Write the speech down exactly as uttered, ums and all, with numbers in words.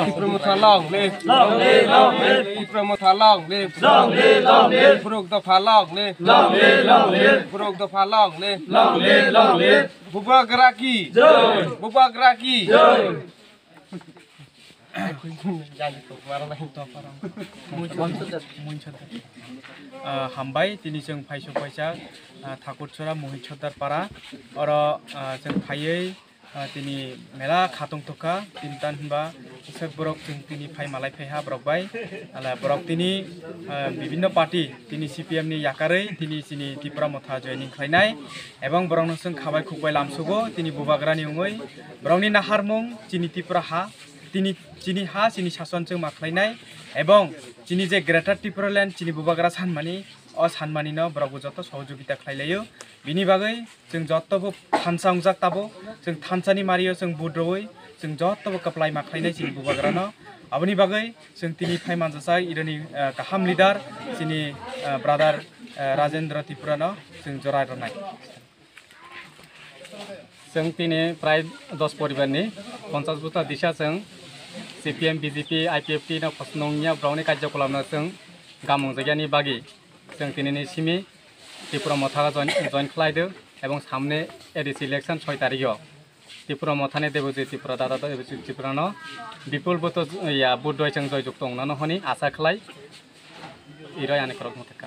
Tipra Motha long live. Long live, long live. Tipra Motha long live. Long live, long live. Borok Dopha long live. Long live, long live. Borok Dopha long live. Long live, long live. Bubagra ki jai. Bubagra ki jai. Ah, hambai, tini chwng phaisok paisa, ah, Thakurchora Mohit Sordar para. Oro, ah, chwng phaiwi, ah, tini mela khatung thukha, tini tan hinba swk borok chwng tini phai malai phaiha borok bai. Ala borok tini, ah, bibinno party, tini C P M ni yakarwi tini chini Tipra Motha joining khlainai, ebong borokno chwng khabai khukbai lamsugo tini Bubagrani wngwi. Borokni naharmung chini Tipra ha, tini chini ha, chini sason chwng ma khlainai, ebong chini je Greater Tipraland chini Bubagra sanmani, o sanmani no borok bo joto sohojogita khlai laio. Bini bagwi chwng joto bo thansa wngjak tabo, chwng thansa ni mario chwng vote rwi chwng joto bo kwplai ma khlainai chini Bubagra no. Aboni bagwi chwng tini phai manjak ironi, eh, kaham leader chini, eh, brother, eh, Rajendra Tripura no chwng jora rwnai. Chwng tini prai dos poribar ni ponchas bota disa chwng C P M, B J P, I P F T no khosnung ya borokni karyakolap no chwng gamung jagyani bagwi chwng tini ni simi Tipra Motha join, join khlai do, ebong samne A D C election soi tarikh o Tipra Motha ni Debojit Tripura dada Debojit Tripura no bipul boto ya vote doi chwng joi juk tong nano hwnwi asa khlai. Iroi ani korok mwthakha.